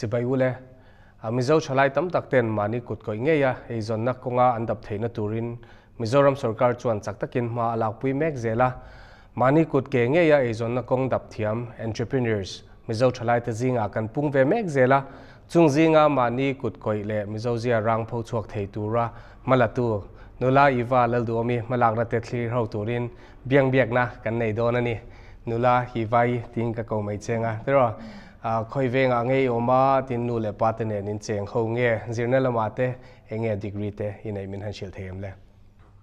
Chibai u le. Mizo thalai tam tak ten mahni kut kawih ngei a eizawnna kawnga an dap theihna turin Mizoram sorkar chuan chak takin hma a lakpui mek zel a. Mahni kut ke ngei a eizawnna kawng dap thiam, entrepreneurs, Mizo thalai te zingah kan pung ve mek zel a. Chung zinga mahni kut kawih leh Mizo zia rang pho chhuak thei tura hmalatu Nula Eva Lalduhawmi hmalakna te thlir ho turin biang biakna kan nei dawn a ni. Nula Eva-i tiin ka ko mai cheng a, tiraw? Khawi vengah nge i awm a, tin nu leh pa te nen in cheng ho nge, zirna lamah te eng nge degree te i neih min han hrilh thei em le?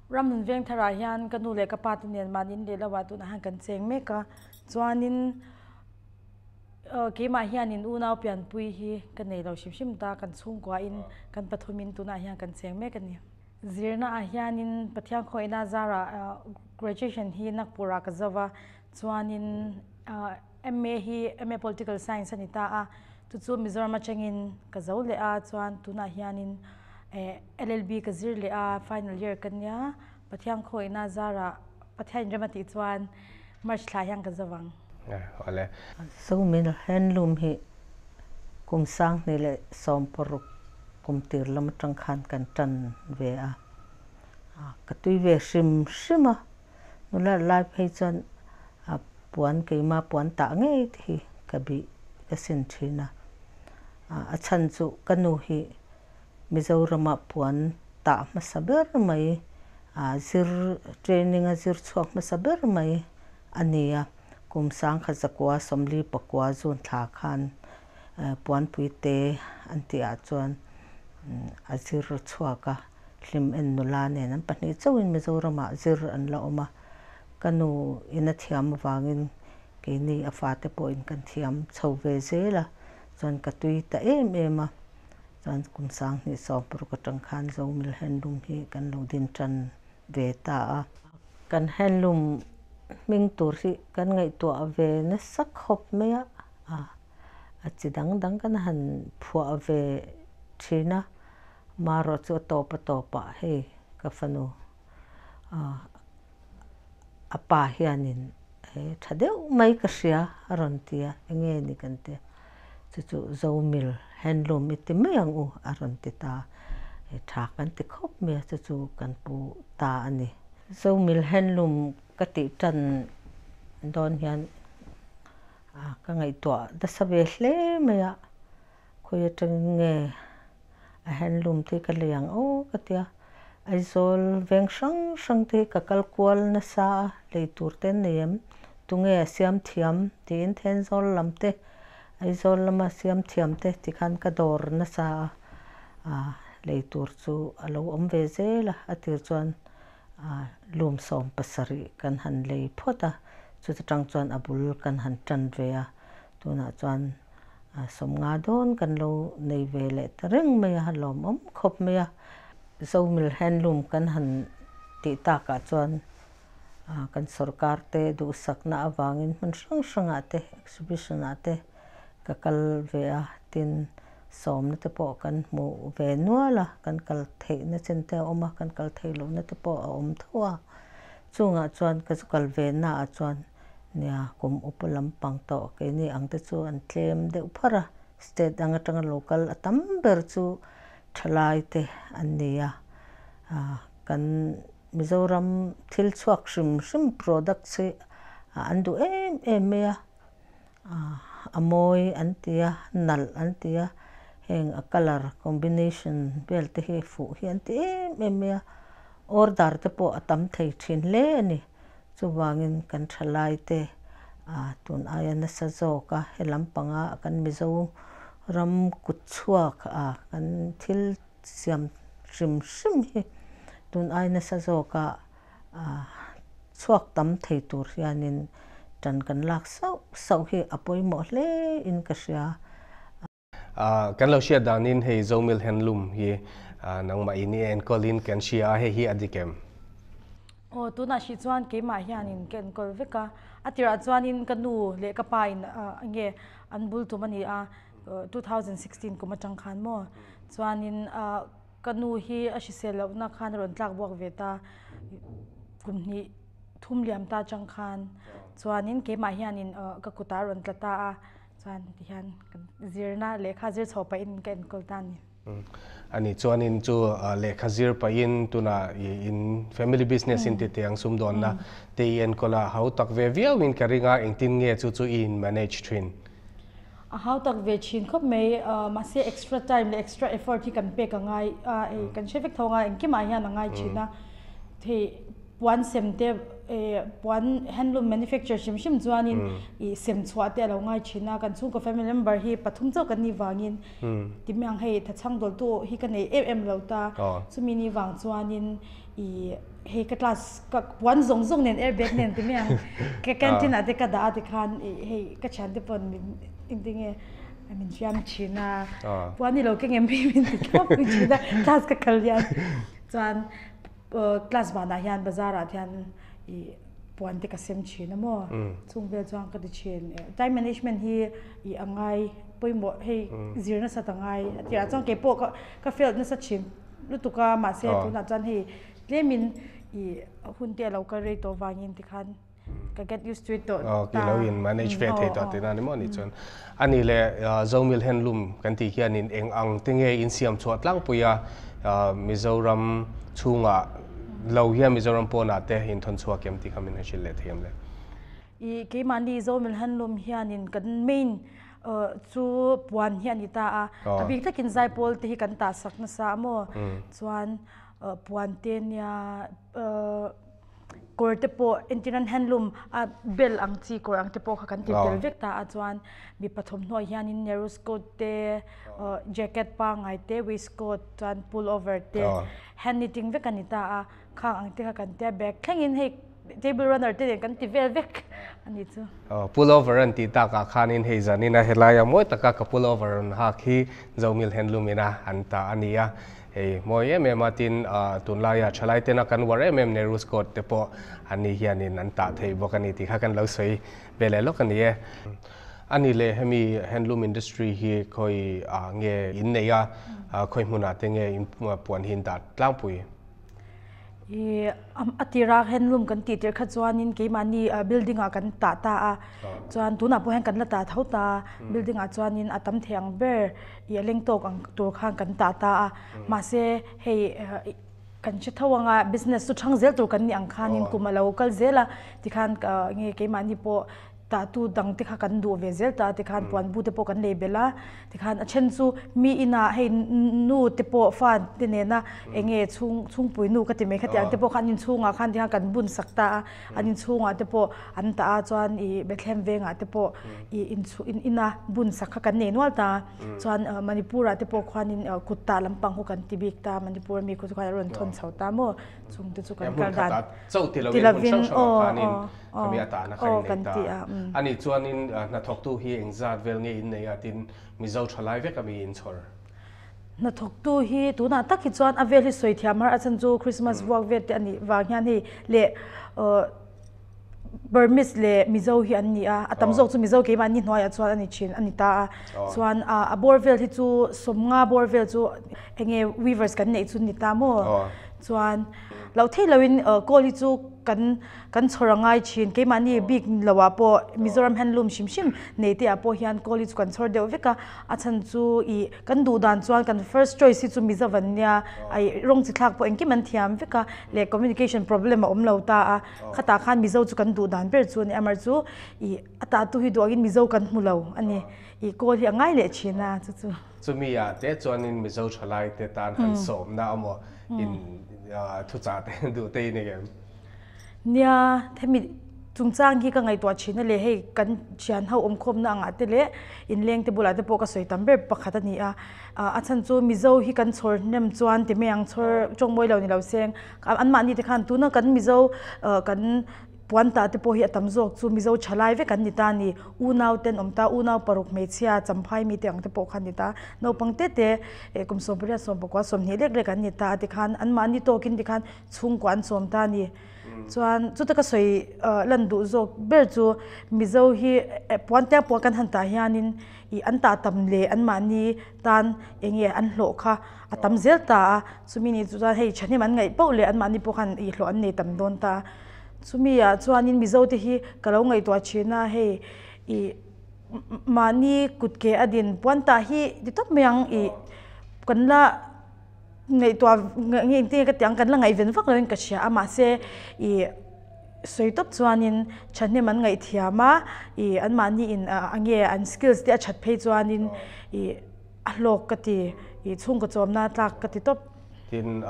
Ram nun veng tharah hian ka nu leh ka pa te nen mahni in leh lo ah tunah hian kan cheng mek a, chuanin keimah hianin unau pianpui hi ka nei lo hrim hrim ta, kan chhungkuain kan pathumin tunah hian kan cheng mek a ni. Zirna ah hianin Pathian khawihna zarah graduation hi Nagpur ah ka zo va, chuanin MA hi MA Political Science a ni ta a, chu chu Mizoram atangin ka zo leh a, chuan tunah hianin LLB ka zir leh a, final year ka nia, Pathian khawihna zarah Pathian inrem a tih chuan March thla hian ka zo vang. Awle. Zomin handloom hi kum 2016 kum tir lam atang khan kan tan ve a, ka tui ve hrim hrim a, nula lai phei chuan puan keima puan tah ngei te hi ka bih ka sin thin a, a chhan chu ka nu hi Mizorama puan tah hmasa ber mai zir training a zir chhuak hmasa ber mai a ni a, kum 1949 June thla khan puanpui te an tih ah chuan a zir chhuak a, hlim en nula nen an pahnih chauhin Mizoramah zir an la awm a, ka nu in a thiam avangin keini a fate pawhin kan thiam chho ve zel a, chuan ka tui ta em em a. Chuan kum 2016 atang khan Zomil handloom hi kan lo din tan ve ta a. Kan handloom hming tur hi kan ngaihtuah ve nasa khawp mai a, a chi dang dang kan han phuah ve thin a, marawh chu a tawp a tawpah hei ka fanu a pa hianin tha deuh mai ka hria a rawn ti a, enge ni kan ti a. Chu chu Zomil handloom i ti mai ang u a rawn ti ta. Tha kan ti khawp mai a, chu chu kan pu ta a ni. Zomil handloom ka tih tan dawn hian ka ngaihtuah nasa ve hle mai a, khawi atangin nge a handloom te hi ka lei ang aw ka ti a, Aizawl veng hrang hrang te hi ka kal kual nasa a, lei tur te an nei em? Tunge a siam thiam? tiin Thenzawl lam te, Aizawl lama siam thiam te tikhan ka dawr nasa a, ah lei tur chu a lo awm ve zel a, a tir chuan ah lum 17 kan han lei phawt a, chuta tang chuan a bul kan han tan ve a, tunah chuan 50 dawn kan lo nei ve leh ta reng mai a, lawmawm khawp mai a. Zomil handloom kan han tih takah chuan kan sorkar te duhsakna avangin hmun hrang hrangah te exhibition ah te ka kal ve a, tin sawmna te pawh kan hmu ve nual a, kan kal theihna chen te a awm a, kan kal theih lohna te pawh a awm tho a, chungah chuan ka zu kal ve naah chuan Nia, kum upa lampang tawh keini ang te chu an tlem deuh pharh a, state ang atanga local a tam ber chu thalai te an ni a, kan Mizoram thil chhuak hrim hrim products hi an duh em em mai a, a mawi an ti a, nalh an ti a, heng a colour combination vel te hi fuh hi an ti em em mai a, order te pawh a tam thei thin hle a ni. Chuvangin kan thalaite tun aia nasa zawk a, he lampanga kan Mizoram kut chhuak a kan thil siam hrim hrim hi tun aia nasa zawk a chhuak tam thei tur hianin tan kan lak sauh sauh hi a pawimawh hle in ka hria. Kan lo hriat danin hei Zomil Handloom hi nangmah in i enkawlin kan hria a, hei hi a dik em? Aw, tunah hrih chuan keimah hianin ka enkawl vek a. A tirah chuanin ka nu leh ka pa in nge an bul tum a ni a, 2016 kum atang khan maw. Chuanin ka nu hi a hrisel lohna khan a rawn tlak buak ve ta kum hnih thum liam ta atang khan. Chuanin keimah hianin ka kutah a rawn tla ta a. Chuan tihian kan zirna lehkha zir chho pahin ka enkawl ta a ni. Ani chuanin chu lehkha zir pahin tunah i in family business in ti teh ang sumdawnna te i enkawl a, hau tak ve viauin ka ring a, engtin nge chu chu i in manage thin? A hau tak ve thin khawp mai, mahse extra time leh extra effort hi kan pek a ngai a, hei kan hre vek tho anga engkimah hian a ngai thin a, hei Puan sem te puan handloom manufacture hrim hrim chuanin ih sem chhuah te a lo ngai thin a, kan chhungkaw family member hi pathum chauh kan nih vangin timi ang hei thachhang dawltu hi ka nei em em lo ta, chumi ni vang chuanin ih hei ka class ka puan zawng zawng nen airbag nen timi ang ka canteen ah te ka dah a tikhan ih hei ka thiante pawh min engtinge min fiam thin a, puan i lo keng em min ti thlawp thin a class ka kal hian chuan. Class vanah hian bazar ah hian i puan te ka sem thin a maw chung vel chuan ka ti thin. Time management hi i a ngai pawimawh hei zir nasa ta ngai a tirah chuan kei pawh ka failed nasa thin lutuk a mahse tunah chuan hei tlemin i hun te a lo kal rei tawh vangin tikhan ka get used to it tawh ta. I lo in manage ve thei tawh tihna ni maw ni chuan. Ani leh Zomil handloom kan tih hianin eng ang te nge in siam chhuah tlangpui a Mizoram chhungah lo hian Mizoram pawnah te in thawn chhuak em tih kha min han hrilh leh thei em le? I keimahni Zomil handloom hianin kan main chu puan hi a ni ta a, a bik takin zaipawl te hi kan tah sak nasa a maw chuan puan te nia Kawr te pawh entirnan handloom a bel ang chi kawr ang te pawh kha kan ti tel vek ta a chuan mipa thawmhnaw hianin Nehru's coat te jacket pangngai te waistcoat chuan pull over te hand knitting vek a ni ta a khang ang te kha kan tia bag thlengin hei table runner te nen kan ti vel vek a ni chu. Pull over an tih takah khanin hei zanin a helai a mawi taka ka pull over rawn hak hi Zomil handloom ina an ta a ni a. Hei mawi em em a tin tunlaia thalai tena kan uar em em Nehru Court te pawh an ni hianin an tah thei bawk a ni tih kha kan lo sawi ve leh lawk a ni e. A ni leh hemi handloom industry hi khawi ah nge in nei a, khawi hmunah te nge in puan hi in dah tlangpui? I a tira handloom kan tih tirh kha chuanin keimahni building ah kan tah ta a, chuan tunah pawh hian kan la tah tho ta, building ah chuanin a tam thei ang ber i a leng tawk ang tur khan kan tah ta a, mahse hei kan hre tho anga business chu thang zel tur kan nih ang khanin kum a lo kal zel a tikhan nge keimahni pawh Tahtu dang te kha kan duh ve zel ta tikhan puan bu te pawh kan lei belh a, tikhan a then chu mi inah hei nu te pawh fa te nena eng nge chhung chhungpui nu ka ti mai kha tih ang te pawh kha an inchhungah khan tikhan kan bun sak ta a, an inchhungah te pawh an tah a chuan ih Bethlehem vengah te pawh ih inchhu ina bun sak kha kan nei nual ta a, chuan Manipur ah te pawh khuanin kut tah lampang khu kan ti bik ta Manipur ami khu chu khan a rawn thawn chho ta maw chung te chu kan kal dan ti lovin aw aw. Khami atana kha in nei ta. Ani chuanin hnathawktu hi engzat vel nge in nei a tin Mizo thalai vek ami in chhawr? Hnathawktu hi tunah tak hi chuan a vel hi sawi thiam har a chhan chu Christmas vuak vel te a nih vang hian hei leh Burmese leh Mizo hi an ni a, a tam zawk chu Mizo keimahni hnuaiah chuan a ni thin a ni ta a. Chuan a bawr vel hi chu sawmnga bawr vel chu enge weavers kan neih chu ni ta maw? Chuan loh theih loin kawl hi chu kan Kan chhawr a ngai thin. Keimahni bik lo ah pawh Mizoram handloom hrim hrim nei te ah pawh hian kawl hi chu kan chhawr deuh vek a. A chhan chu ih kan duh dan chuan kan first choice hi chu Mizovan nia ih rawng chi thlak pawh engkim an thiam vek a leh communication problem a awm lo ta a. Khatah khan Mizo chu kan duh dan ber chu a ni. Amar chu ih a tahtu hi duh angin Mizo kan hmu lo a ni. Ih kawl hi a ngai leh thin a chu chu. Chumi ah te chuanin Mizo thalai te tan han sawmna emaw in thuchah te duh te i ni em? Nia, hemi chungchang hi ka ngaihtuah thin a le, hei kan thian ho awmkhawmna angah te leh inleng te bulah te pawh ka sawi tam ber pakhat a ni a. A chhan chu Mizo hi kan chhawr hnem chuan ti mai ang, chhawr tawngmawi lo ni lo seng. Anmahni te khan tuna kan Mizo kan puan tah te pawh hi a tam zawk chu Mizo thalai vek an ni ta a ni. Unau te an awm ta, unau paruk hmeichhia champhai mite ang te pawh kha an ni ta. Naupang te te kum 18, 19, 20 lek lek an ni ta a tikhan anmahni tawkin tikhan chhungkua an sawm ta a ni. Chuan chuta ka sawi lan duh zawk ber chu Mizo hi puan tia puan kan han tah hianin ih an tah tam leh anmahni tan eng nge an hlawh kha a tam zel ta a, chumi ni chu chuan hei thahnem an ngaih poh leh anmahni pawh khan ih hlawh an nei tam dawn ta a. Chumi ah chuanin Mizo te hi ka lo ngaihtuah thin a hei ih. Mahni kut ke a din puan tah hi ti tawp mai ang ih kan la ngaihtuah nge engtin nge ka tih ang kan la ngaihven vak loin ka hria a mahse ih sawi tawp chuanin thahnem an ngaihthiam a ih anmahni in enge an skills te a that phei chuanin ih a hlawk ka ti ih chhungkaw chawmna tlak ka ti tawp. Tin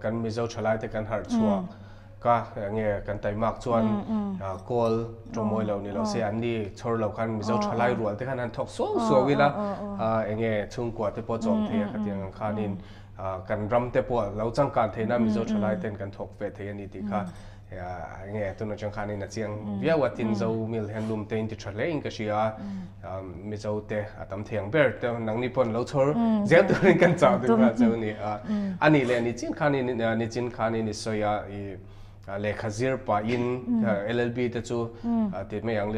kan Mizo thalai te kan harh chhuah Ka nge kan taimak chuan kawl tawngmawi lo ni lo se an ni chhawr lo khan Mizo thalai rual te khan han thawk suau suau ila enge chhungkua te pawh chawm thei a khatiang ang khanin kan ram te pawh lo changkan theihna Mizo thalai ten kan thawk ve thei a ni tih kha enge tun atang khanin a chiang viau a tin Zo mil handloom te in ti tha hle in ka hria a Mizo te a tam thei ang ber te nangni pawh lo chhawr zel turin kan chah duh kha chu a ni a a nih leh nichin khanin nichin khanin i sawi a i lehkha zir pahin LLB te chu ti mai ang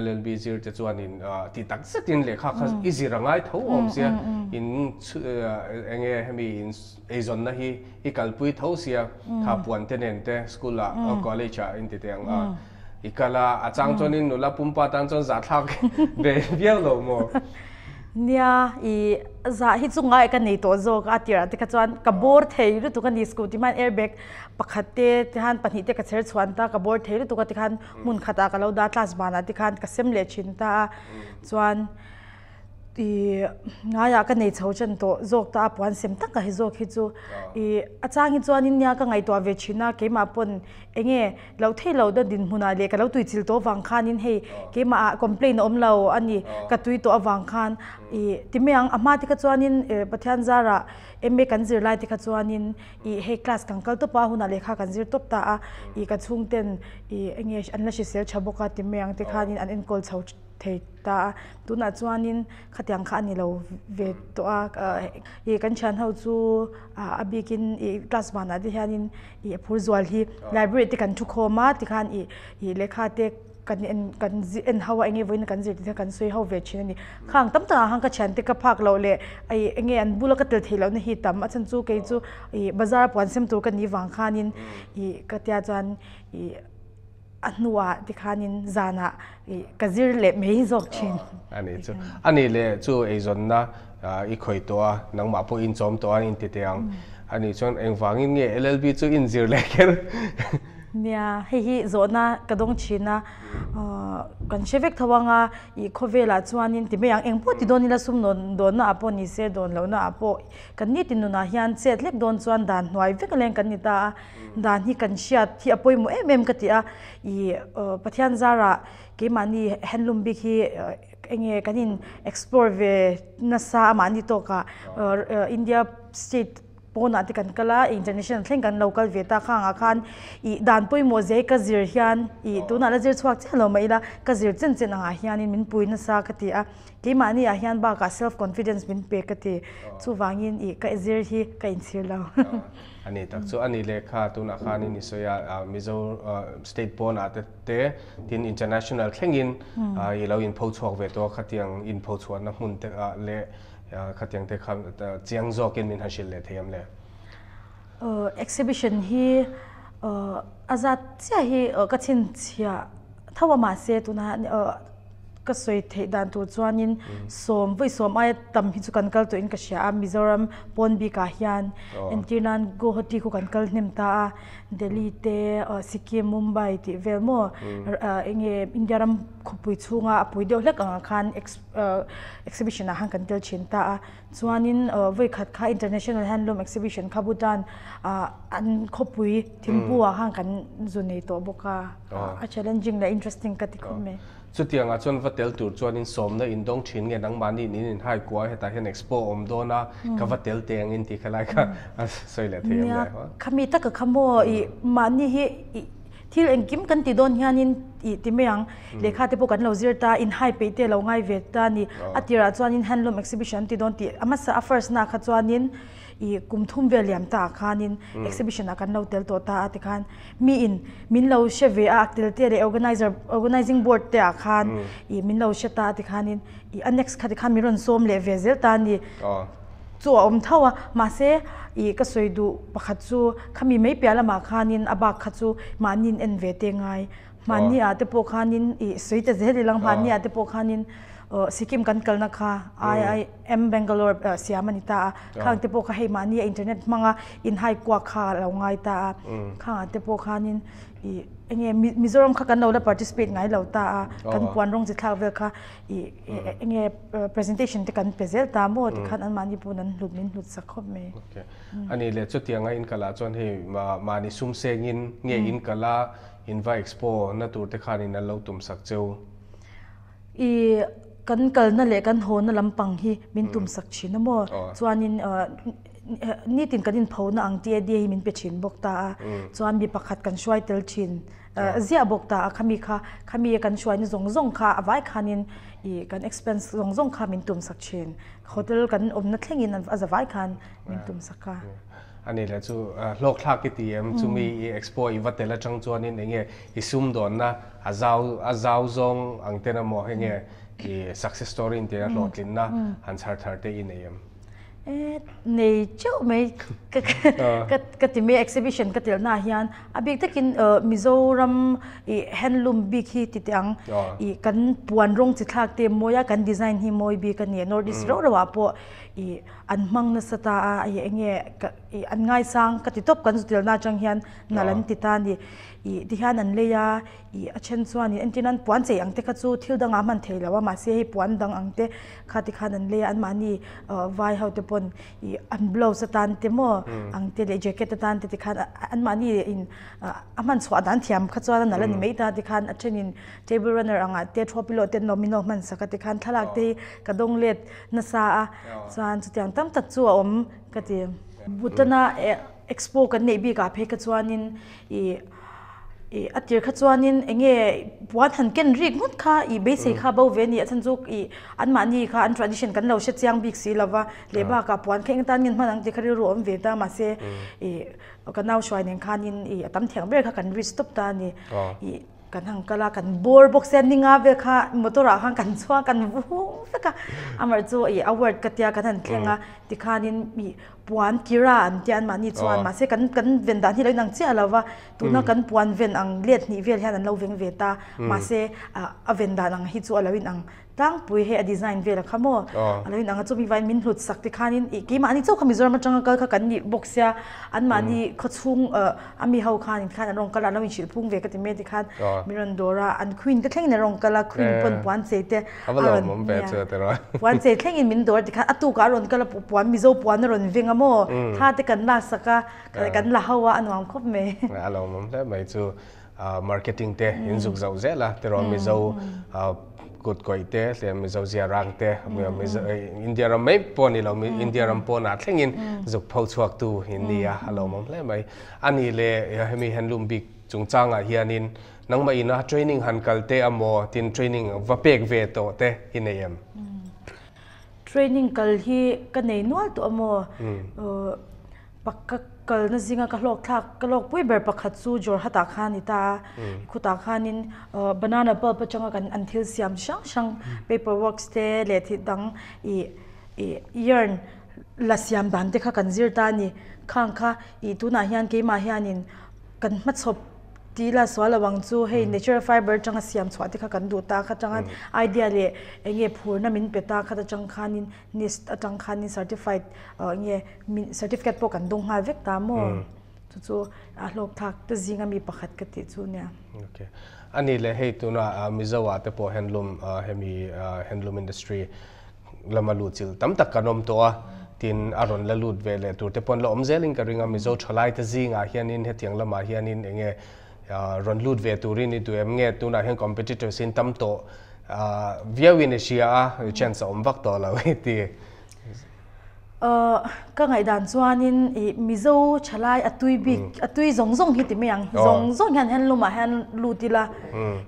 LLB zir te chuanin ti tak zetin lehkha kha i zir a ngai tho awm sia in eng nge hemi in eizawnna hi i kalpui tho sia kha puan te nen te school ah college ah in ti teh ang a I kal a, a chang chuanin nula pumpa tan chuan zahthlak ve viau lo maw? Nia, i zah hi chu ngai ka nei tawh zawk a, tirah te kha chuan ka bawr thei lutuk a ni, scooty hman airbag pakhat te tikhan pahnih te ka chher chhuan ta, ka bawr thei lutuk a tikhan hmun khatah ka lo dah class banah tikhan ka sem leh thin ta a, chuan I ngaiah ka nei chho chen tawh zawk ta a puan sem tak a hi zawk hi chu i a chang hi chuanin nia ka ngaihtuah ve thin a keimah pawn enge lo thei lo na dinhmunah leh ka lo tui chil tawh avang khanin hei keimah ah complain a awm lo a ni ka tui tawh avang khan i ti mai ang a hma te kha chuanin Pathian zarah MA kan zir lai te kha chuanin i hei class kan kal tawp a hunah lehkha kan zir tawp ta a i ka chhungten i enge an la hrisel tha bawk a ti mai ang te khanin an enkawl chho thei ta a, tunah chuanin khatiang kha a ni lo ve tawh a, ih kan thian ho chu a bikin ih class vanah te hianin ih a phur zual hi library te kan thu khawm a tikhan ih ih lehkha te kan en kan en ho a enge vawiin kan zir tih te kan sawi ho ve thin a ni khang tam takah khan ka thiante ka phak loh leh ih enge an bula ka tel theih lohna hi tam a chhan chu kei chu ih bazar puan sem tur ka nih vang khanin ih ka tia chuan ih. A hnuah tikhanin zanah ka zir leh mai zawk thin. A nih chu. A nih leh chu eizawnna i khawih tawh a, nangmah pawh in chawm tawh a in ti teh ang. A nih chuan engvangin nge LLB chu in zir leh kher? Nia, hei hi zawhna ka dawng thin a, kan hre vek tho anga i khawvelah chuanin ti mai ang, eng pawh ti dawn ila sum dawnna ah pawh ni se, dawn lohna ah pawh kan nitin nunah hian chet hlek dawn chuan dan hnuai vek a leng kan ni ta a. Dan hi kan hriat hi a pawimawh em em ka ti a, ih Pathian zarah keimahni handloom bik hi enge kan in explore ve nasa a mahni tawkah India state pawnah te kan kal a, international thleng kan lo kal ve ta khangah khan ih dan pawimawh zia hi ka zir hian ih tunah la zir chhuak chiah lo mah ila ka zir chen chen angah hianin min pui nasa ka ti a, keimahni ah hian bakah self confidence min pe ka ti, chuvangin ih ka zir hi ka inchhir lo. A ni tak chu a ni lehkha tunah khanin i sawi a, Mizo state pawnah te te tin international thlengin i lo inpho chhuak ve tawh a, khatiang inpho chhuahna hmun te ah leh khatiang te kha chiang zawkin min han hrilh leh thei em le? Exhibition hi a zat chiah hi ka chhinchhiah tho a mahse tunah Ka sawi theih dan tur chuanin sawm vawi sawm aia tam hi chu kan kal tawhin ka hria a, Mizoram pawn bikah hian entir nan Guwahati khu kan kal hnem ta a, Delhi te, Sikkim, Mumbai tih vel maw enge India ram khawpui chhunga a pui deuh hlek angah khan exhibition ah khan kan tel thin ta a. Chuanin vawi khat kha International Handloom Exhibition kha Bhutan an khawpui Thimphu ah khan kan zu nei tawh bawk a, a challenging leh interesting ka ti khawp mai. Chutiangah chuan va tel tur chuanin sawmna in dawng thin nge nangmahni in in inhai kua hetah hian expo awm dawn a, ka va tel teh ang in tih kha lai kha a sawi leh thei em le? Nia, khami taka kha maw i mahni hi i thil engkim kan ti dawn hianin i ti mai ang, lehkha te pawh kan lo zir ta, inhai peih te lo ngai ve ta a ni. A tirah chuanin handloom exhibition an ti dawn tih a hmasa a first na kha chuanin i kum thum vel liam ta ah khanin exhibition ah kan lo tel tawh ta a tikhan mi in min lo hre ve a a tel te leh organizer organizing board te ah khan i min lo hre ta a tikhanin i a next kha tikhan min rawn sawm leh ve zel ta a ni. Chu a awm tho a, mahse i ka sawi duh pakhat chu khami mai piah lamah khanin a bak kha chu mahni in en ve te ngai. Hmanni ah te pawh khanin i sawi ta zel ilang hmanni ah te pawh khanin. Sikkim kan kalna kha IIM Bangalore siam a ni ta a, khang te pawh kha hei mahni a internet hmanga inhai kuak kha a lo ngai ta a, khangah te pawh khanin ih enge Mizoram kha kan lo la participate ngai lo ta a, kan puan rawng chi thlak vel kha ih enge presentation te kan pe zel ta maw tikhan anmahni pawh an hlut min hlut sak khawp mai. A nih leh chutianga in kalah chuan hei mahni sum sengin nge in kala inva expo na tur te khanin an lo tum sak cheu. I kan kalna leh kan hawna lampang hi min tum sak thin a maw? Chuanin nitin kan inphona ang TAD hi min pe thin bawk ta a, chuan mi pakhat kan hruai tel thin ziah bawk ta a, khami kha khami kan hruaina zawng zawng kha a vai khanin i kan expense zawng zawng kha min tum sak thin. Hotel kan awmna thlengin a za vai khan min tum sak a. A ni leh chu hlawk thlak i ti em? Chumi i expo i va tel atang chuanin enge i sumdawnna a zau a zau zawng ang ten emaw hei nge i success story in tia hlawhtlinna han chhar thar te i nei em? E nei teuh mai ka ka ka ti mai exhibition ka telh naah hian a bik takin Mizoram i handloom bik hi ti teh ang i kan puan rawng chi thlak te mawi a kan design hi mawi bik a ni North East rauh rauh ah pawh i an hmang nasa ta a i enge ka i an ngaisang ka ti tawp kan zu telna atang hian nalh an ti ta a ni. Ih tihian an lei a, ih a then chuan entir nan puan chei ang te kha chu thil dangah a hman thei lo a, mahse hei puan dang ang te kha tikhan an lei a, anmahni vai ho te pawn ih an blouse atan te maw ang te leh jacket atan te tikhan anmahni in a hman chhuah dan thiam kha chuan a nalh a ni mai ta tikhan a thenin table runner angah te thua pillow te an awm in a hman sak a tikhan thlalak te hi ka dawng let nasa a, chuan chutiang tam tak chu a awm ka ti. Bhutan-a Expo kan neih bikah phei kha chuanin ih ih a tir kha chuanin eng nge puan han ken rik ngawt kha ih beisei kha bo ve a ni a chhan chu ih anmahni kha an tradition kan lo hre chiang bik si lo va leh bakah puan kha eng tan nge an hman ang tih kha rilru a awm ve ta mahse ih ka nau hruai nen khanin ih a tam thiang ber kha kan risk tawp ta a ni ih. Kan han kal a, kan bawr bawk sia ninga vel kha motor ah khan kan chhuak kan vung vek a, amah chu ih a word ka tia kan han thleng a tikhanin ih puan kira an tia anmahni chuan mahse kan kan ven dan hi lo inang chiah lo va, tuna kan puan ven ang let hnih vel hian an lo veng ve ta mahse a ven dan ang hi chu a lo inang Tlangpui hei a design vel a kha maw? A lo inang a chumi vaiin min hlut sak tikhanin ih keimahni chauh kha Mizoram atanga kal kha kan nih bawk sia anmahni khawchhung a mi ho khan khan an rawn kal a an lo inhrilh phung ve ka ti mai tikhan min rawn dawr a an queen te thlengin an rawn kal a queen pawn puan chei te a rawn nia puan chei thlengin min dawr tikhan a tukah a rawn kal a puan Mizo puan a rawn veng a maw thla te kan lak sak a kan la ho a a nuam khawp mai. A lo awm hle mai chu. Marketing te in zuk zauh zel a tiraw Mizo kut kawih te hle Mizo zia rang te India ram mai pawh ni lo India ram pawnah thlengin zuk pho chhuak tu in ni a a lawmawm hle mai. A nih leh hemi handloom bik chungchangah hianin nangmah ina training han kal te amaw tin training va pek ve tawh te i nei em? Training kal hi ka nei nual tawh amaw? Ka kalna zinga ka hlawk thlak ka hlawk pui ber pakhat chu Jorhat ah khan a ni ta a, khutah khanin banana pulp atanga kan an thil siam hrang hrang paper works te leh thil dang ih ih yarn la siam dan te kha kan zir ta a ni. Khang kha ih tunah hian keimah hianin kan hmachhawp Tih la sual lo ang chu hei natural fiber atanga siam chhuah te kha kan duh ta kha atanga idea leh eng nge phurna min pe ta khat atang khanin NIST atang khanin certified eng nge certificate pawh kan dawng nghal vek ta maw chu chu a hlawk thlak te zinga mi pakhat ka tih chu nia. Okay. Ani leh hei tuna Mizo ah te pawh handloom hemi handloom industry lama luh chilh tam tak kan awm tawh a, tin a rawn la lut ve leh tur te pawh an la awm zelin ka ring a, Mizo thalai te zingah hianin hetiang lamah hianin eng nge rawn lut ve turin i duh em nge tunah hian competitors in tam tawh viauin i hria a, chance a awm vak tawh lo i ti. Ka ngaihdan chuanin i Mizo thalai a tui bik a tui zawng zawng hi ti mai ang, zawng zawng hian handloom ah hian lut ila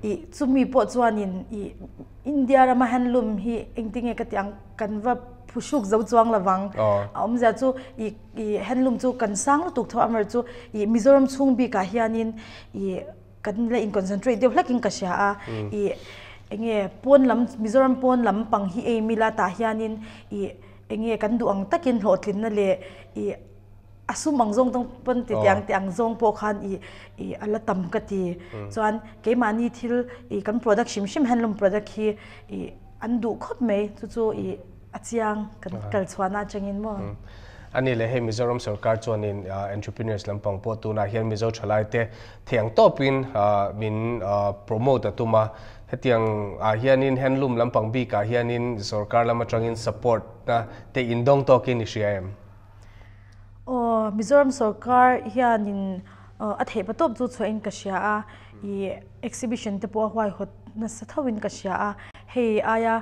i chumi pawh chuanin i India rama handloom hi engtinge ka tih ang kan va phuhruk zo chuang lovang. A awmzia chu ih ih handloom chu kan sang lutuk tho amaherawhchu chu ih Mizoram chhung bikah hianin ih kan la in concentrate deuh hlakin ka hria a ih enge pawn lam Mizoram pawn lam pang hi ei mila tah hianin ih enge kan duh ang takin hlawhtlinna leh ih a sum ang zawng tawng pawn ti tiang tih ang zawng pawh khan ih ih a la tam ka ti. Chuan keimahni thil ih kan product hrim hrim handloom product hi ih. an duh khawp mai chu chu i a chiang kan kal chhuahna atangin maw. Ani leh hei Mizoram sorkar chuanin entrepreneurs lampang pawh tunah hian Mizo thalaite thiang tawpin min promote a tum a. Hetiang ah hianin handloom lampang bikah hianin sorkar lam atangin support na te indawng tawkin i hria em? Aw, Mizoram sorkar hianin a theih patawp chu chhuahin ka hria a, i exhibition te pawh a huaihawt nasa thoin ka hria a, hei aia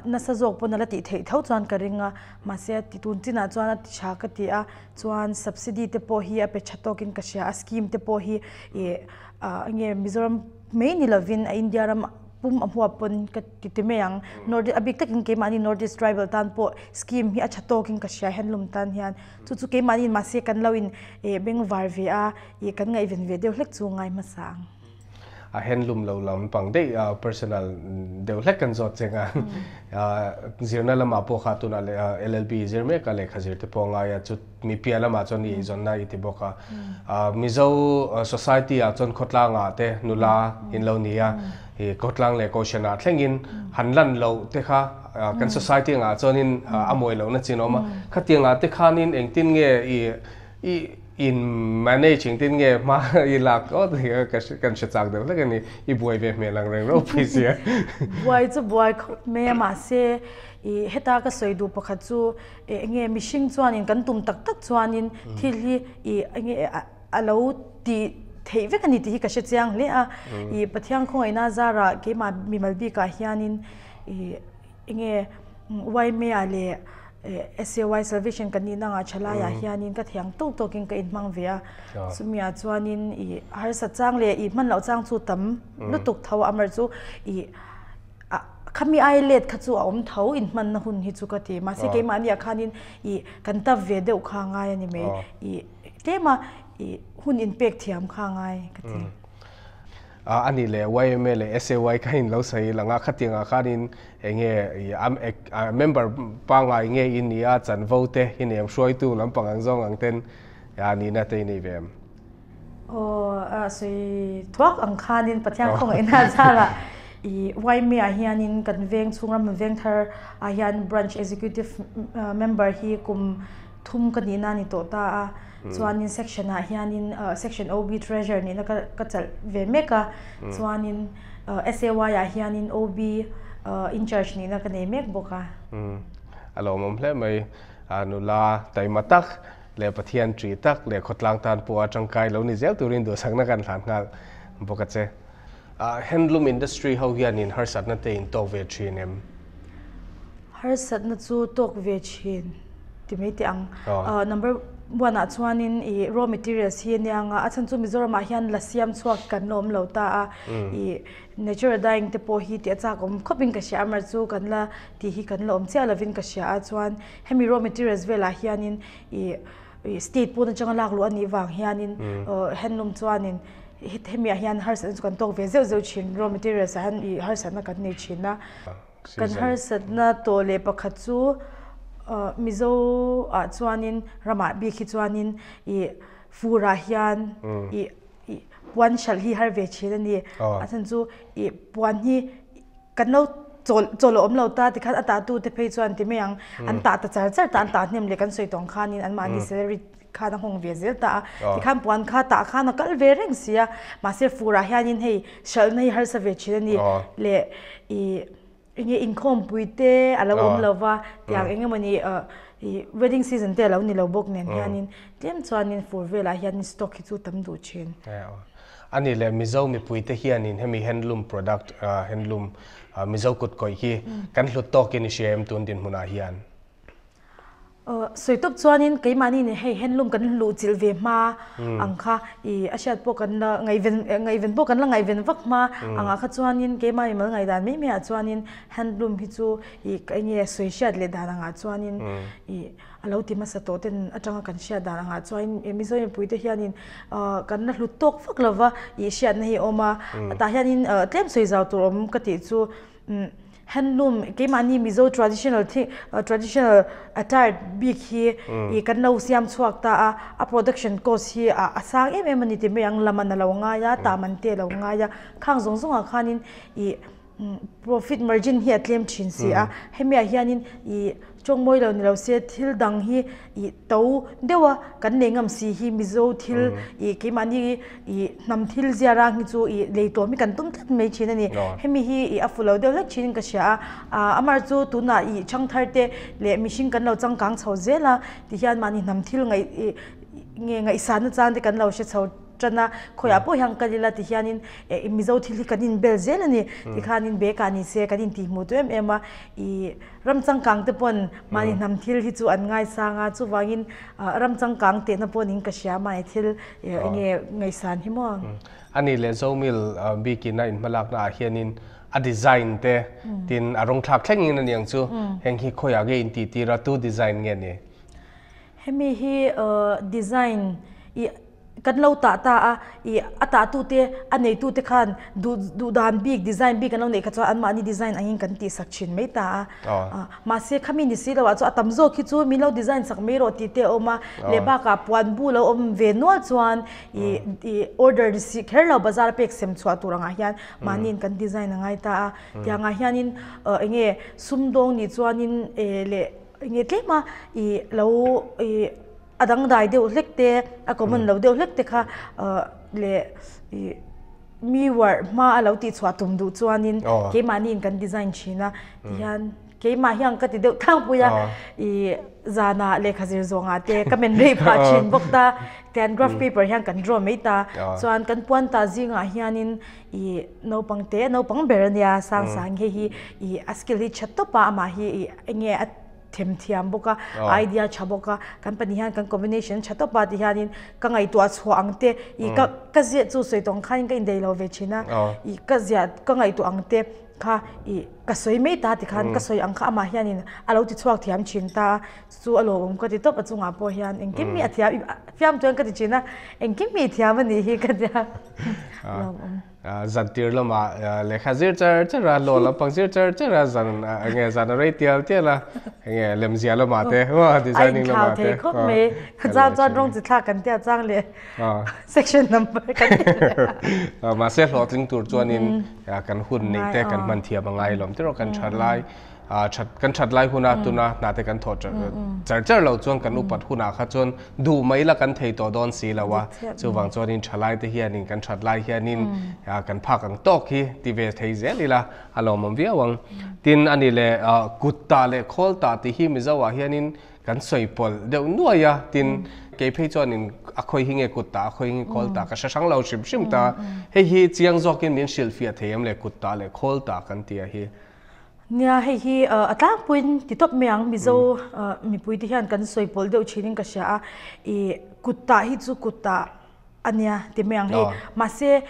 nasa zawk pawn a la tih theih tho chuan ka ring a, mahse a ti tun chinah chuan a ti tha ka ti a, chuan subsidy te pawh hi a pe tha tawkin ka hria a, scheme te pawh hi i enge Mizoram mai ni lovin a India ram pum a hmuap pawn ka ti ti mai ang. North a bik takin keimahni North East tribal tan pawh scheme hi a tha tawkin ka hria handloom tan hian. Chu chu keimahni mahse kan lo in bengvar ve a, ih kan ngaihven ve deuh hlek chu ngai hmasa ang. A handloom lo lam pang daih personal deuh hlek kan zawt cheng a. Zirna lamah pawh kha tunah leh LLB zir mek a lehkha zir te pawh a ngai a, chu mi piah lamah chuan i eizawnna i ti bawk a. Mizo society ah chuan khawtlangah te nula in lo ni a, i khawtlang leh kohhranah thlengin han lan loh te kha kan society angah chuanin a mawi lohna chin a awm a. Khatiangah te khanin engtin nge i i in manage engtin nge hma i lak awt hi kan hre chak deuh hlek a ni. I buai ve hmel ang reng ropui sia. Buai chu buai khawp mai a mahse i heta ka sawi duh pakhat chu enge mihring chuanin kan tum tak tak chuanin thil hi i enge a lo tih theih vek a ni tih hi ka hre chiang hle a. I Pathian khawngaihna zarah keimah mimal bikah hianin i enge YMA leh SAY Salvation kan nihna angah tha laiah hianin ka thiang tawk tawkin ka inhmang ve a. Chumiah chuanin i harsat chang leh i hman loh chang chu tam lutuk tho a, amar chu i khami ai let kha chu a awm tho inhmanna hun hi chu ka ti. Mahse keimahniah khanin i kan tap ve deuh kha a ngai a ni mai. I tlema i hun inpek thiam kha a ngai ka ti. A nih leh YMA leh SAY kha in lo sawi lang a, khatiangah khanin enge i member pangngai nge i nih a, chanvo te i nei em, hruaitu lampang ang zawng ang ten nihna te i nei ve em? Aw, a sawi thuak ang khanin Pathian khawngaihna a zarah i YMA ah hianin kan veng chhung ram veng thar ah hian branch executive member hi kum thum ka nihna a ni tawh ta a, chuanin section ah hianin section OB treasurer nihna ka ka chalh ve mek a, chuanin SAY ah hianin OB incharge nihna ka nei mek bawk a. A lawmawm hle mai, nula taima tak leh Pathian ṭih tak leh khawtlang tan pawh a tangkai lo ni zel turin duhsakna kan hlan nghal bawk a che. Handloom industry ho hianin harsatna te in tawk ve thin em? Harsatna chu tawk ve thin ti mai teh ang. Number one ah chuanin ih raw materials hi ania anga a chhan chu Mizoramah hian la siam chhuak kan la awm lo ta a, ih natural dyeing te pawh hi tih a chak awm khawp in ka hria a, amaherawhchu chu kan la tih hi kan la awm chiah lovin ka hria a, chuan hemi raw materials velah hianin ih state pawn atanga lak luh a nih vang hianin handloom chuanin hemi ah hian harsatna chu kan tawk ve zeuh zeuh thin raw materials ah hian ih harsatna kan nei thin a. Kan harsatna tawh leh pakhat chu Mizo ah chuanin ramah bik hi chuanin ih fur ah hian ih ih puan hralh hi har ve thin a ni. A chhan chu ih puan hi kan lo chawl chawl a awm lo ta tikhan a tah tu te phei chuan ti mai ang an tah ta char char ta an tah hnem leh kan sawi tawng khanin anmahni salary khan a nghawng ve zel ta a tikhan puan kha tah khan a kal ve reng si a mahse furah hianin hei hralhna hi harsa ve thin a ni leh ih enge inkhawmpui te a lo awm lo va tiang eng emawni ih wedding season te a lo ni lo bawk nen hianin tlem chuanin fur velah hianin stock hi chu tam duh thin. A ni leh Mizo mipuite hianin hemi handloom product handloom Mizo kut kawih hi kan hlut tawkin i hria em tun dinhmunah hian? Sawi tawp chuanin keimahni nen hei handloom kan luh chilh ve hma ang kha ih a hriat pawh kan la ngaihven ngaihven pawh kan la ngaihven vak hma angah kha chuanin keimah mimal ngaihdan mai maiah chuanin handloom hi chu ih ka enge sawi hriat leh dan angah chuanin ih a lo ti hmasa tawh ten atanga kan hriat dan angah chuanin Mizo mipuite hianin kan la hlut tawk vak lova ih hriatna hi a awm a tah hianin tlem sawi zau tur awm ka tih chu. Handloom keimahni Mizo traditional thing traditional attire bik hi ih kan lo siam chhuak ta a, a production cost hi a sang em em a ni ti mai ang, lam an a lo ngai a, tah man te a lo ngai a, khang zawng zawngah khanin ih Profit margin hi a tlem thin si a, hemi ah hianin ih tawngmawi lo ni lo se thil dang hi ih to deuh a kan nei ngam si hi Mizo thil ih keimahni ih hnam thil zia rang hi chu ih lei tawm hi kan tum tlat mai thin a ni. Hemi hi ih a fu lo deuh hlek thin in ka hria a, ah amar chu tunah ih thangthar te leh mihring kan lo changkang chho zel a tihian mahni hnam thil ngaih ih nge ngaihsan nachang te kan lo hre chho tan a, khawiah pawh hian kal ila ti hianin eh Mizo thil hi kan inbel zel a ni tikhanin bag ah ni se kan intih hmuh tawh em em a, ih ram changkang te pawn mahni hnam thil hi chu an ngaisang a, chuvangin ah ram changkang tehna pawh niin ka hria mahni thil eh enge ngaihsan hi maw. A nih leh Zomil bikin a inhmalakna ah hianin a design te tin a rawng thlak thlengin a niang chu heng hi khawiah nge intihtir a tu design nge ni? Hemi hi design ih Kan lo tah ta a, ih a tahtute, a neitute khan duh duh dan bik, design bik an lo neih kha chuan anmahni design angin kan tihsak thin mai ta a. Mahse khami ni si loah chuan a tam zawk hi chu min lo design sak mai rawh tih te a awm a, leh bakah puan bu lo awm ve nual chuan ih ih order ni si kher lo bazar a pek sem chhuah tur angah hian mahniin kan design a ngai ta a. Tiangah hianin eng nge sumdawng nih chuanin leh eng nge tlema ih lo ih A dangdai deuh hlek te, a common lo deuh hlek te kha leh ih mi uar hma a lo tihchhuah tum duh chuanin keimahniin kan design thin a tihian keimah hian ka ti deuh tlangpui a ih zanah lehkha zir zawngah te ka men rei phah thin bawk ta tihian graph paper hian kan draw mai ta chuan kan puan tah zingah hianin ih naupang te naupang ber ania sang sang hei hi ih a skill hi tha tawp a amah hi ih eng nge a them thiam bawk a, idea tha bawk a, kan pahnih hian kan combination tha tawp a ti hianin ka ngaihtuah chhuah ang te ih ka ka ziah chu sawi tawng khanin ka indaih lo ve thin a, ih ka ziah ka ngaihtuah ang te kha ih ka sawi mai ta tikhan ka sawi ang kha amah hianin a lo ti chhuak thiam thin ta a, chu a lawmawm ka ti tawp a chungah pawh hian engkim hi a thiam fiam chuan ka ti thin a, engkim hi i thiam a nih hi ka tia lawmawm. Zantir lamah lehkha zir char char a, law lampang zir char char a, zan enge zan a rei tial tial a, enge lemzia lamah te, designing lamah te. A inthlau thei khawp mai. Chang chuan rawng chi thlak kan tia chang leh section number kan ti leh. Mahse hlawhtling tur chuanin kan hun neih te kan hman thiam a ngai lawm tiraw kan that lai. That kan that lai huna tuna hna te kan thawh char char lo chuan kan upat hunah kha chuan duh mai la kan thei tawh dawn si lo a, chuvang chuanin thalai te hianin kan that lai hianin kan phak ang tawk hi ti ve thei zel ila a lawmawm viau ang. Tin ani leh kut tah leh khawl tah tih hi Mizo ah hianin kan sawi pawlh deuh nuai a, tin kei phei chuanin a khawi hi nge kut tah a khawi hi nge khawl tah ka hre hrang lo hrim hrim ta, hei hi chiang zawkin min hrilhfiah thei em le kut tah leh khawl tah kan tih a hi. Nia, hei hi a tlangpuiin ti tawp mai ang, Mizo mipuite hian kan sawi pawlh deuh thinin ka hria a, ih kut tah hi chu kut tah a nia ti mai ang hei, mahse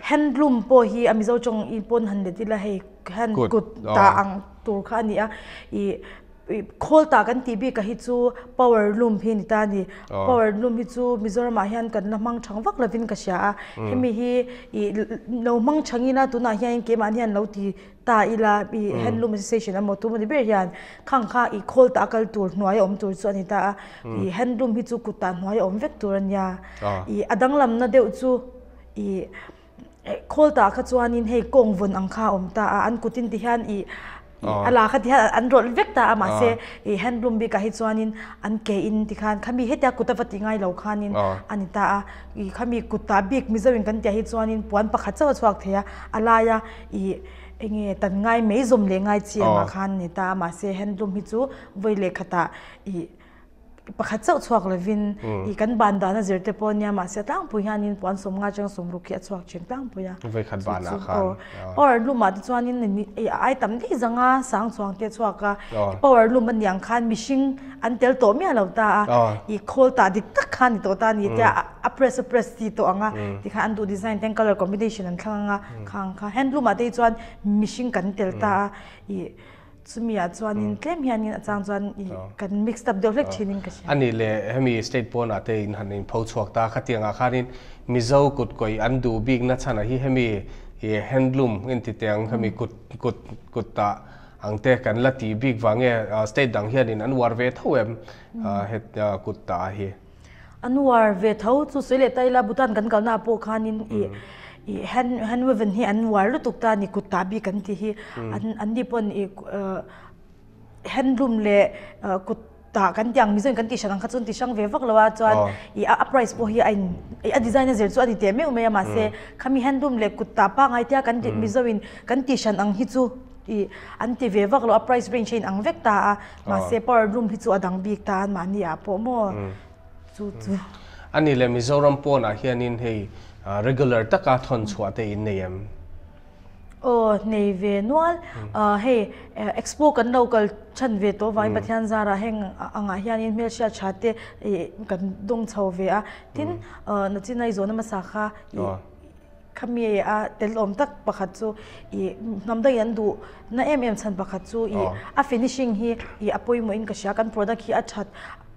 handloom pawh hi a Mizo tawng in pawn han let ila hei hand kut tah ang tur kha a ni a, ih khawl tah kan tih bik ah hi chu power loom hi a ni ta a ni, power loom hi chu Mizoram ah hian kan la hmang thang vak lovin ka hria a, hemi hi ih lo hmang thang ila tunah hian keimahni hian lo ti Ta ila i handloom association emaw tu emaw ber hian khang kha i khawl tah kal tur hnuai a awm tur chu a ni ta a, i handloom hi chu kut tah hnuai a awm vek tur a nia. I a danglamna deuh chu i khawl tah kha chuanin hei kawng vawn ang kha a awm ta a, an kutin ti hian i a la kha ti hian an rawlh vek ta a mahse i handloom bikah hi chuanin an ke in ti khan khami hetia kut a va ti ngai lo khanin a ni ta a, i khami kut tah bik Mizo in kan tih ah hi chuanin puan pakhat chauh a chhuak thei a, a laia Ih, enge tan ngai mai zawm leh ngai chi anga khan ni ta a, mahse handloom hi chu vawi leh khatah ih pakhat chauh chhuak lovin ih kan ban dan a zir te pawh ania, mahse a tlangpui hianin puan sawmnga atanga sawmruk hi a chhuak thin tlangpui a. Vawi khat banah khan. Aw, power loom ah te chuanin ih a ai tam daih zanga sang chuang te a chhuak a, power loom a nih ang khan mihring an tel tawh miah lo ta a, ih khawl tah dik tak khan ni tawh ta a ni tia a press a press ti tawh ang a, tikhan an duh design ten colour combination an thlang ang a. Khang kha handloom ah te hi chuan mihring kan tel ta a, ih chumi ah chuanin tlem hianin a chang chuan ih kan mixed up deuh hlek thinin ka hria. A nih leh hemi state pawnah te in han inpho chhuak ta, khatiang ah khanin Mizo kut kawih an duh bik na chhan ah hi hemi ih handloom inti teh ang hemi kut kut kut ah ang te kan la tih bik vang nge state dang hianin an uar ve tho em het kut tah ah hi. An uar ve tho chu sawi leh ta ila Bhutan kan kalna ah pawh khanin ih. I hand hand woven hi an uar lutuk ta a ni kut tah bik an tih hi an an ni pawn i handloom leh kut tah kan tih ang mizo in kan tih hran ang kha chuan ti hrang ve vak lo a chuan i a price pawh hi a in a design a zir chu a ni teh meuh mai a mahse khami handloom leh kut tah pangngai tia kan tih mizo in kan tih hran ang hi chu i an ti ve vak lo a price range a in ang vek ta a mahse power loom hi chu a dang bik ta a mahni ah pawh maw chu chu. A ni le Mizoram pawnah hianin hei regular taka thawn chhuah te in nei em? Aw nei ve nual. Hei expo kan lo kal chhan ve tawh vangin Pathian zarah heng angah hianin hmelhriat tha te kan dawng chho ve a. Tin nachin a i zawhna hmasa kha Khami a tel awm tak pakhat chu i hnam dangin an duh na em em chhan pakhat chu i a finishing hi i a pawimawh in ka hria kan product hi a that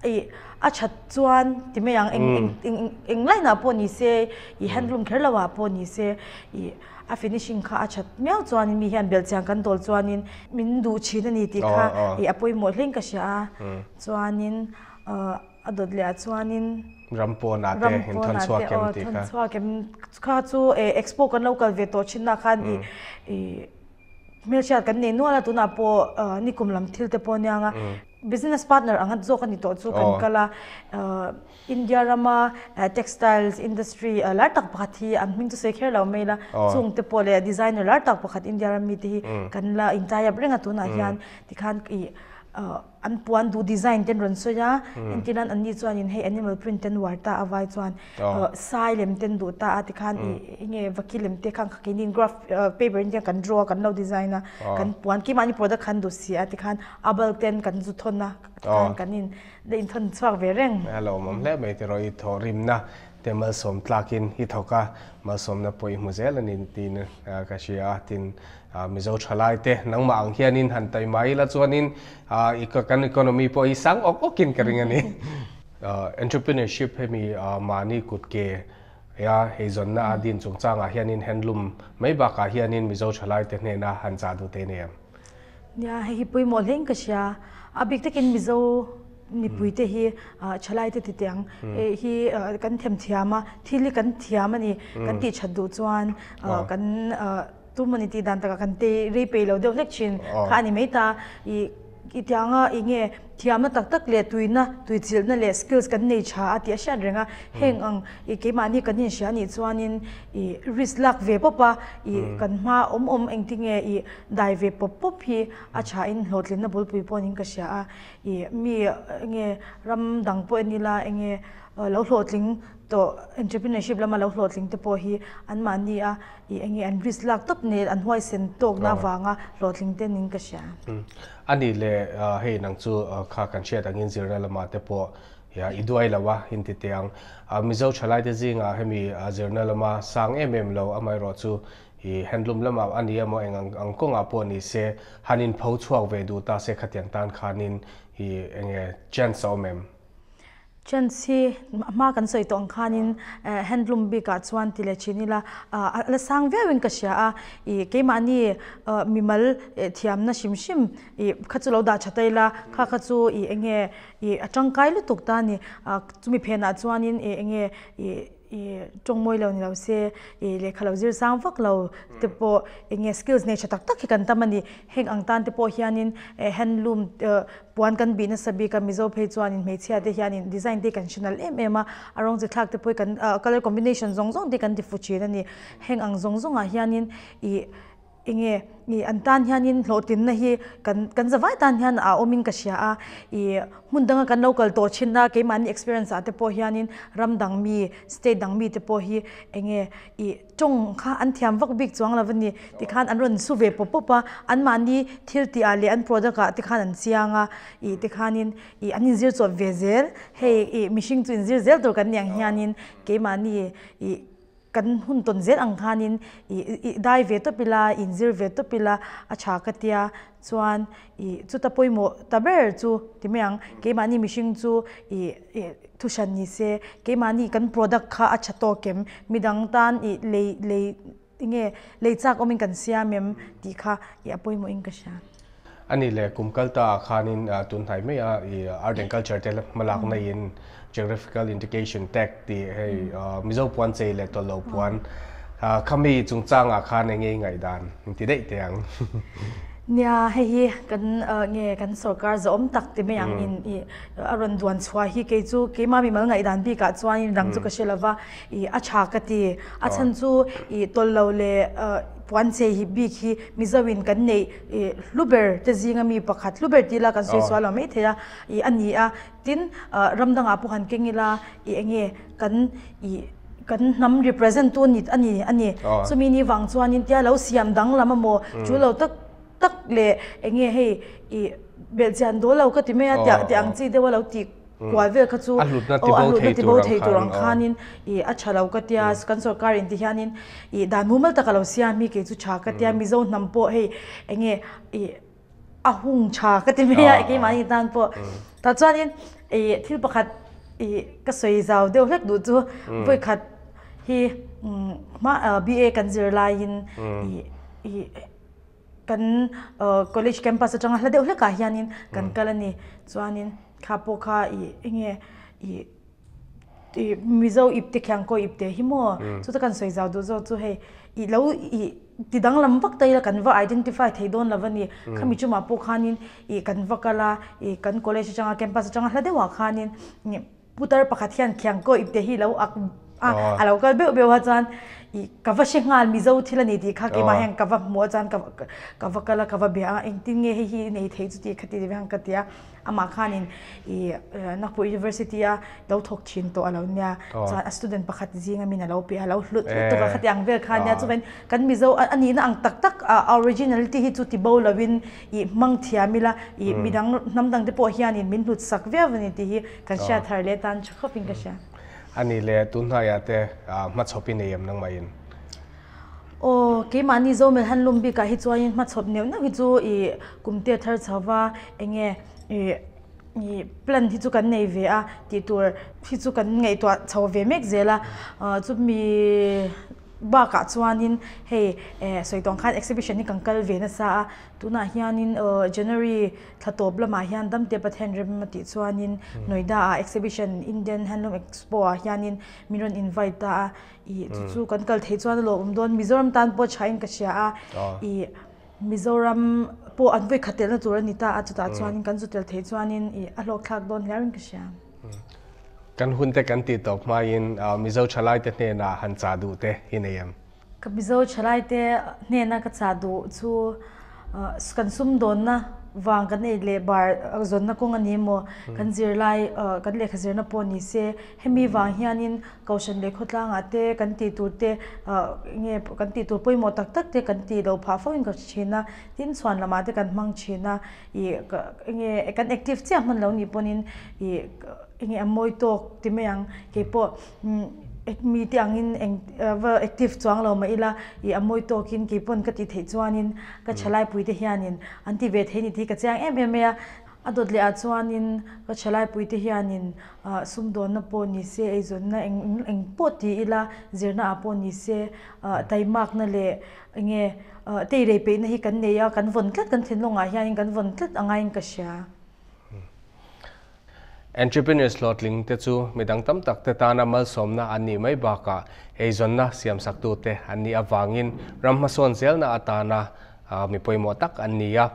i a that chuan ti mai ang eng eng eng line ah pawh ni se i handloom kher lo ah pawh ni se i a finishing kha a that miau chuan mi hian belhchian kan dawl chuanin min duh thin a ni tih kha i a pawimawh hleng ka hria a chuanin A dawt leh ah chuanin Ram pawnah te in thawn chhuak em tih kha. Thawn chhuak em kha chu expo kan lo kal ve tawh thin ah khan i hmelhriat kan nei nual a tunah pawh nikum lam thil te pawh aniang a business partner ang a zawk a ni tawh chu kan kal a India rama textiles industry lar tak pakhat hi an hming chu sawi kher lo mai la chung te pawh leh designer lar tak pakhat India ram mite hi kan la in tie up reng a tunah hian tikhan i An puan duh design te an rawn sawi a, entirnan anni chuanin hei animal print te an uar ta a vai chuan sai lem te an duh ta a tikhan ih enge vaki lem te khan keini graph paper in kan draw a kan lo design a kan puan keimahni product kha an duh si a tikhan a bulk ten kan zu thawn a tikhan kan in la inthawn chhuak ve reng. A lawmawm hle mai tiraw i thawhrimna te malsawm tlakin i thawk a, malsawmna pawh i hmu zel a ni tiin ka hria a, tin Mizo thalai te nangmah ang hianin han taima ila chuanin kan economy pawh hi sang awk awkin ka ring a ni. Entrepreneurship hemi mahni kut ke ya eizawnna a din chungchangah hianin handloom mai bakah hianin Mizo thalai te hnena han chah duh te nei em? Nia, hei hi pawimawh hle in ka hria. A bik takin Mizo mipui te hi thalai te ti teh ang. Hei hi kan themthiam a, thil hi kan thiam a ni. Kan tih that duh chuan kan Tu maw ni tih dan takah kan tei rei peih lo deuh hlek thin kha a ni mai ta. I i tianga i nge thiamna tak tak leh tuina, tuichilhna leh skills kan nei tha a tih a hriat reng a. Heng ang i keimahni kan inhria anih chuanin i risk lak ve pawp a, i kan hma awm awm engtinge i dai ve pawp pawp hi a thain hlawhtlinna bulpui pawhin ka hria a. I mi enge ram dang pawh en ila enge lo hlawhtling tawh entrepreneurship lama lo hlawhtling te pawh hi anmahni a I enge an risk lak tawp nen an huaisen tawkna avanga hlawhtling te ning ka hria. A nih leh hei nang chu kha kan hriat angin zirna lamah te pawh i duai lo a inti teh ang. Mizo thalai te zingah hemi zirna lama sang em em lo amaherawh chu i handloom lamah a ni emaw eng ang kawngah pawh ni se han inpho chhuak ve duh ta se khatiang tan khanin i enge chance a awm em? Chance hi hma kan sawi tawh ang khanin handloom bikah chuan ti leh thin ila a la sang viauin ka hria a, ih keimahni mimal thiamna hrim hrim ih kha chu lo dah tha ta ila kha kha chu ih enge ih a tangkai lutuk ta a ni, chumi phenah chuanin ih enge ih. I tawng mawi lo ni lo se, i lehkha lo zir sang vak lo te pawh eng nge skills nei tha tak tak hi kan tam a ni. Heng ang tan te pawh hianin handloom puan kan bih nasa bik a, Mizo phei chuanin hmeichhia te hianin design te hi kan hre nalh em em a, a rawng chi thlak te pawh hi kan colour combination zawng zawng te hi kan ti fu thin a ni. Heng ang zawng zawngah hianin i Enge i an tan hianin hlawhtlinna hi kan kan zavai tan hian a awmin ka hria a, i hmun danga kan lo kal tawh thin a, keimahni experience ah te pawh hianin ram dang mi, state dang mi te pawh hi enge i tawng kha an thiam vak bik chuang lo a ni. Tikhan an rawn su ve pawp pawp a, anmahni thil tih ah leh an product ah te khan an chiang a, i tikhanin i an inzir chawp ve zel. Hei i mihring chu inzir zel tur kan nih ang hianin keimahni i Kan hun tawn zel ang khanin i dai ve tawp ila, inzir ve tawp ila a tha ka tia chuan i chuta pawimawh ta ber chu ti mai ang. Keimahni mihring chu i thuhran ni se, keimahni kan product kha a tha tawk em, midang tan i lei lei enge lei chak awmin kan siam em tih kha i a pawimawh in ka hria. A ni le, kum kal ta ah khanin tunhnai mai a i art and culture te hmalakna in geographical indication tag tih hei Mizo puan chei leh tawlh lo puan Khami chungchangah khan eng nge i ngaihdan inti daih teh ang. Nia, hei hi kan nge kan sorkar zawhawm tak ti mai ang in i a rawn duan chhuah hi kei chu keimah mimal ngaihdan bikah chuan dang chu ka hre lova i a tha ka ti. A chhan chu i tawlh lo leh puan chei hi bik hi Mizo in kan neih i hlu ber te zinga mi pakhat hlu ber tih ila kan sawi sual lo maithei a i a ni a. Tin, ram dangah pawh han keng ila i eng nge kan i kan hnam represent tu a ni a ni. Chumi ni vang chuanin tia lo siam danglam amaw chu lo tak tak leh eng nge hei i belhchian dawl lo ka ti mai a tiah tih ang chi deuh a lo tih kual vel kha chu A hlutna ti bo thei ti bo thei tur ang khanin i a tha lo ka tia kan sorkar in ti hianin i dan mumal taka lo siam hi kei chu tha ka tia Mizo hnam pawh hei eng nge i a hung tha ka ti mai a keimahni tan pawh tah chuanin ih thil pakhat ih ka sawi zau deuh hlek duh chu vawikhat hi hma BA kan zir laiin ih ih kan college campus atanga hla deuh hlekah hianin kan kal a ni chuanin kha pawh kha ih enge ih ih Mizo ipte khiang kaw ipte hi maw chuta kan sawi zau duh zawk chu hei ih lo ih ti danglam vak ta ila kan va identify thei dawn lo a ni khami chumah pawh khanin ih kan va kal a ih kan college atanga campus atanga hla deuhah khanin ih putar pakhat hian khiang kaw ipte hi lo ak a a lo kal beuh beuh a chuan ih ka va hre nghal Mizo thil a ni tih kha keimah hian ka va hmuh a chuan ka ka va kal a ka va bia a engtin nge hei hi nei thei chu tih kha ti hian ka ti a. Amah khanin ih Nagpur University a lo thawk thin tawh a lo nia. Chuan a student pakhat zinga min a lo pe a, a lo hlut hlut tuk a khati ang vel kha nia. Chuan kan Mizo a nihna ang tak tak a originality hi chu ti bo lovin ih hmang thiam ila ih midang hnam dang te pawh hianin min hlut sak viau a ni tih hi kan hriat thar leh tan tha khawpin ka hria. A nih leh tunhnaiah te hmachhawp i nei em nangmahin? Aw, keimahni Zomel Handloom bikah hi chuanin hmachhawp neuh neuh hi chu ih kumte thar chho va, enge ih ih plan hi chu kan nei ve a tih tur hi chu kan ngaihtuah chho ve mek zel a. Chumi bakah chuanin hei eh sawi tawng khan exhibition hi kan kal ve nasa a, tunah hianin January thla tawp lamah hian Damte Pathian rem a tih chuanin Noida ah exhibition Indian Handloom Expo ah hianin min rawn invite ta a. Ih chu chu kan kal thei chuan a lawmawm dawn. Mizoram tan pawh thain ka hria a. Ih Mizoram pawh an vawi khat telna tur a ni ta a, chutah chuanin kan zu tel thei chuanin ih a hlawk thlak dawn hliarin ka hria. Kan hun te kan tih tawp hmain Mizo thalaite hnenah han chah duh te i nei em? Ka Mizo thalaite hnena ka chah duh chu kan sumdawnna vang kan ei leh bar zawnna kawng a ni emaw, kan zirlai kan lehkha zirna pawh ni se, hemi vang hianin Kohhran leh khawtlangah te kan tih tur te nge kan tih tur pawimawh tak tak te kan tih loh phah fo in ka hre thin a, tin chhuan lamah te kan hmang thin a, ih enge kan active chiah hman lo nih pawhin ih enge a mawi tawk ti mai ang keipawh mi te angin eng va active chuang lo mah ila ih a mawi tawkin keipawn ka tih theih chuanin ka thalaipui te hianin an ti ve thei ni tih hi ka chiang em em mai a. A dawt leh ah chuanin ka thalaipuite hianin sumdawnna pawh ni se, eizawnna eng eng pawh ti ila, zirna ah pawh ni se, taimakna leh enge teirei peihna hi kan nei a, kan vawn tlat kan thinlungah hianin kan vawn tlat a ngaiin ka hria. Entrepreneurs hlawhtling te chu midang tam tak te tana malsawmna an nih mai bakah eizawnna siamsaktute an nih avangin ram hmasawn zelna atana Mi pawimawh tak an ni a.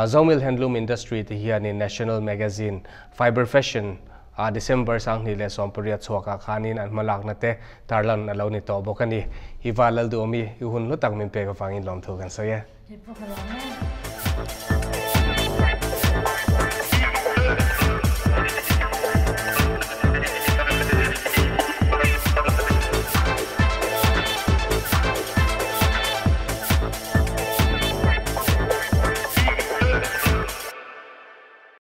Zomil Handloom Industry te hianin National Magazine Fiber Fashion ah December 2018 chhuakah khanin an hmalakna te tarlan a lo ni tawh bawk a ni. Iva Lalduhawmi i hun hlu tak min pek avangin lawmthu kan sawi e. Hei pawh ka lawm e.